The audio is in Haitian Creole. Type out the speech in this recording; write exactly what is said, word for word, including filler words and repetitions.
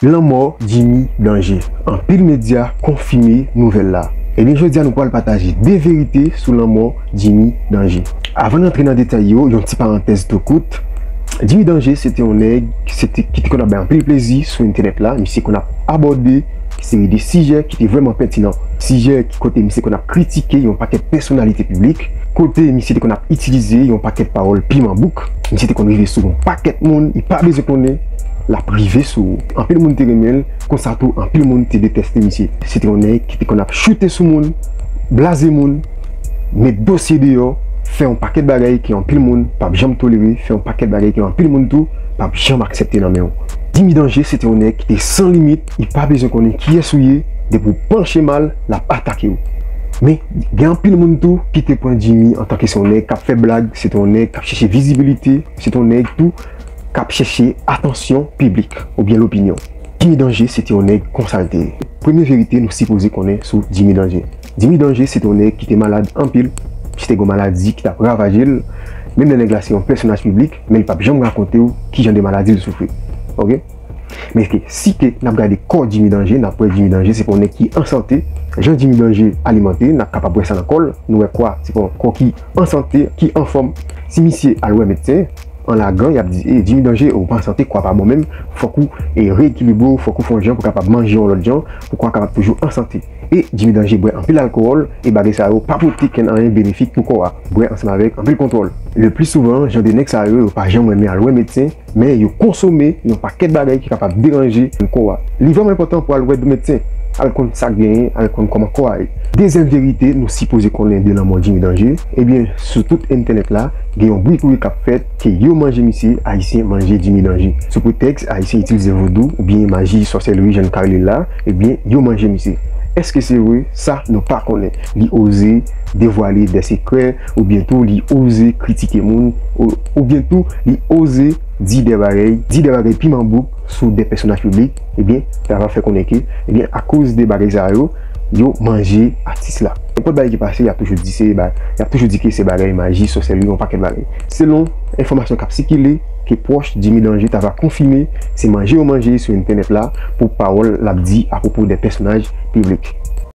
Lanmò Jimmy Danger. Anpil medya konfime nouvèl la. Ebyen, jodi a nou pral pataje de verite sou lanmò Jimmy Danger. Avan n antre nan detay yo, yon ti parantèz tou kout. Jimmy Danger se te yon nèg se te, ki te konn ap bay anpil plezi sou entènèt la. Misye konn ap abòde seri de sijè ki te vrèman pètinan. Sijè ki kote misye konn ap kritike yon pakèt pèsonalite piblik, kote misye te konn ap itilize yon pakèt pawòl piman bouk. Misye te konn rive sou yon pakèt moun, li pa bezwen konnen, l ap rive sou ou. Anpil moun te renmen l, konsa tou anpil moun te deteste misye. Se te yon nèg ki te konn ap choute sou moun, blaze moun, met dosye deyò, fè yon pakèt bagay ke anpil moun p ap janm tolere, fè yon pakèt bagay ke anpil moun tou p ap janm aksepte nan men w. Jimmy Danger se te yon nèg ki te san limit, li pa bezwen konnen kiyès ou ye, depi w panche mal, l ap atake w. Men, gen anpil moun tou ki te pran Jimmy antanke se yon nèg k ap fè blag, se te yon nèg k ap chèche vizibilite, se te yon nèg tou k ap chèche atansyon piblik oubyen lopinyon. Jimmy Danger se te yon nèg konsa l te ye. Premye verite nou sipoze konnen sou Jimmy Danger. Jimmy Danger se te yon nèg ki te malad anpil, misye te gen yon maladi ki t ap ravaje l. Menm lè nèg la se yon pèsonaj piblik, men li p ap janm rakonte w ki jan de maladi l soufri. Oke? Men ke, si ke n ap gade kò Jimmy Danger, n ap wè Jimmy Danger se pa yon nèg ki an sante. Jan Jimmy Danger alimante, n ap kapab wè sa nan kò l. Nou wè kwa se pa yon kò ki an sante, ki anfòm. Si misye al wè medsen, an lagan, y ap di, e, Jimmy Danger, ou pa an sante, kwa pa bon menm, fòk ou e, reyekilibre w, fòk ou fè yon jan pou w kapab manje yon lòt jan, pou kwa kapab toujou an sante. E Jimmy Danger bwè anpil alkòl, e bagay sa yo pa pote kenn anyen benefik pou kò a. Bwè ansanm avèk anpil kontwòl. Le pli souvan, jan de nèg sa yo, yo pa janm renmen al wè medsen, men yo konsome yon pakèt bagay ki kapab deranje kò a. Li vrèman enpòtan pou al wè medsen, al konn sa k genyen, al konn kòman kò a ye. Dezyèm verite nou sipoze konnen de lanmò Jimmy Danger, ebyen, sou tout entènèt la, gen yon bri kouri k ap fèt ke yo manje misye, Ayisyen manje Jimmy Danger. Sou pretèks Ayisyen itilize vodou oubyen maji, sòsèlri, jan n ka rele l la, ebyen, yo manje misye. Èske se vre? Sa, nou pa konnen. Li oze devwale de sekrè, oubyen tou li oze kritike moun, ou, oubyen tou li oze di de bagay, di de bagay piman bouk sou de pèsonaj piblik, ebyen, sa va fè konnen ke, ebyen, akoz de bagay sa yo, yo manje atis la. Nenpòt bagay ki pase, y ap toujou di se ba-, y ap toujou di ke se bagay maji, sòsèlri, yon pakèt bagay. Selon enfòmasyon k ap sikile, ke pwòch Jimmy Danger ta va konfime, se manje yo manje sou entènèt la pou pawòl l ap di apwopo de pèsonaj piblik.